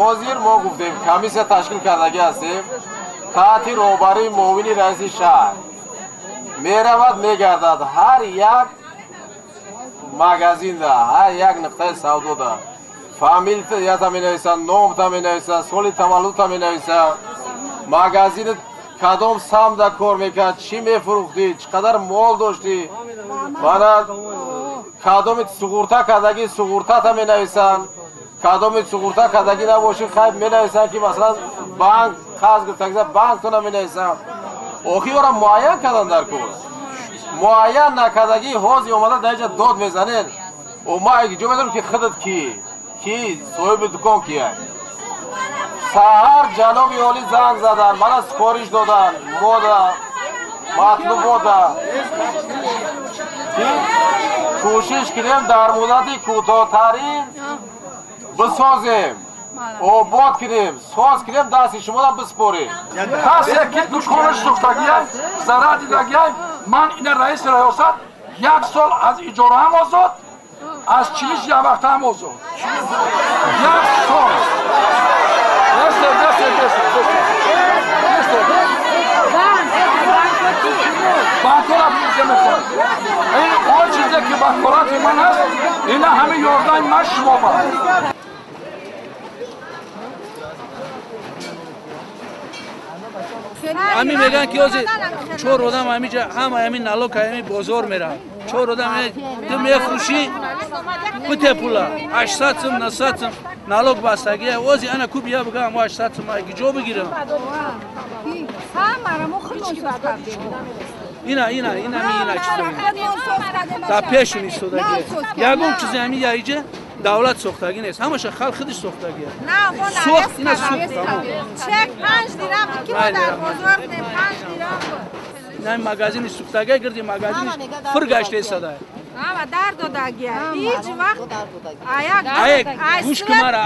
Ҳозир мо гуфтем комиссия ташкил кардагӣ ҳастем таҳти роҳбарии муовини раиси шаҳр меравад мегардад ҳар як магазинда ҳар як нуқтаи савдода фамилията менависад, номта менависад, соли таваллудта менависад, магазин кадом самда кор мекард, чӣ мефурӯхтӣ, чӣ қадар мол доштӣ, мана кадоми суғурта кардагӣ суғуртата менависанд, кадоми суғурта кардагӣ набошӣ хайб менависанд ки масалан банк қарз гирифтагиса банктона менависанд. Охир ора муайян кардан дар кор. Муайян накардагӣ ҳозир омада дар инҷа дод мезанед. Ма ҷо медонам ки худат кӣ, ки соҳиби дукон кия. Саҳар ҷаноби олӣ занг задан, мана супориш додан, мода, матлубота. Ки кӯшиш кунем дар муддати кӯтоҳтарин бисозем, обод кунем, соз кунем, дасти шуморо биспорем. Касе ки дуконаш сӯхтагия, зарар дидагия, ман ина раиси раёсат як сол аз иҷораам озод, аз чиниш як вақтаам озод. Як сол. Банкора мехоҳам. Ин он чизе ки ваколати ман аст, ина ҳамин ёрдами ман шумо ба. Ами меган ки ози чор одам ҳамиҷа ҳама ҳамин налог ҳамин бозор меравад. Чор одам ту мефурӯшӣ бите пула 800 сум 900 сум налог бастагия. Ози ана ку бия бигам 800 сум ҷо бигирам. Ина ина ина ина чизо. Да пешун истодагия. Ягон чизе ҳамин яиҷа давлат сохтагӣ нест, ҳамаша халқ худиш сохтагия. Сохт ина сӯхт. Чек 5 дирам буд ки мо дар бозор будем, 5 дирам буд. Ина магазини сӯхтагия гирди магазини пур гаштаистада. Ҳама дар додагия. Ҳеҷ вақт аяк гӯш кун мара.